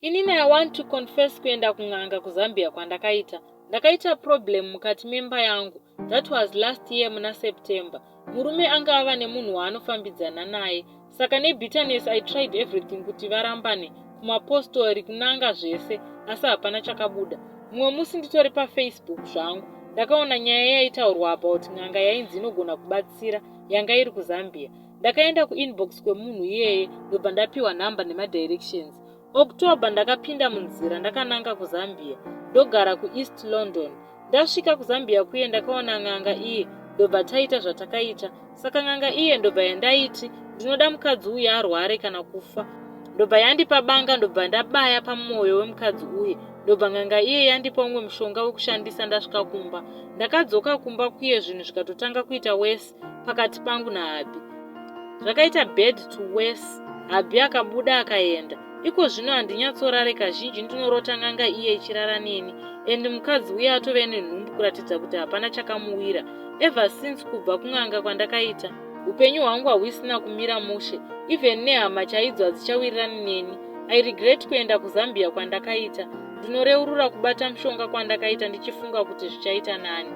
Inini I want to confess kuenda kun'anga kuZambia kwandakaita. Ndakaita problem mukati memba yangu. That was last year muna September. Murume anga ava nemunhu waanofambidzana naye. Saka nebitterness I tried everything kuti varambane, kumapostori, kun'anga zvese asi hapana chakabuda. Mumwe musi nditori paFacebook zvangu ndakaona nyaya yaitaurwa about n'anga yainzi inogona kubatsira yanga iri kuZambia. Ndakaenda kuinbox kwemunhu iyeye ndobva ndapiwa nhamba nemadirections. October ndakapinda munzira ndakananga kuZambia ndogara kuEast London. Ndasvika kuZambia kuye ndakaona n'anga iye ndobva taita zvatakaita. Saka n'anga iye ndobva yandaiti ndinoda mukadzi uye arware kana kufa. Ndobva yandipa banga ndobva ndabaya pamoyo wemukadzi uye ndobva n'anga iye yandipa umwe mushonga wekushandisa ndasvika kumba. Ndakadzoka kumba kuye zvinhu zvikatotanga kuita worse pakati pangu nahubby. Zvakaita bad to worse. Hubby akabuda akaenda. Iko zvino handinyatsorare kazhinji ndinorota n'anga iye ichirara neni and mukadzi uye atove nenhumbu kuratidza kuti hapana chakamuwira. Ever since kubva kun'anga kwandakaita upenyu hwangu hauisina kumira mushe even nehama chaidzo hadzichawirirani neni. I regret kuenda kuZambia kwandakaita. Ndinoreurura kubata mushonga kwandakaita ndichifunga kuti zvichaita nani.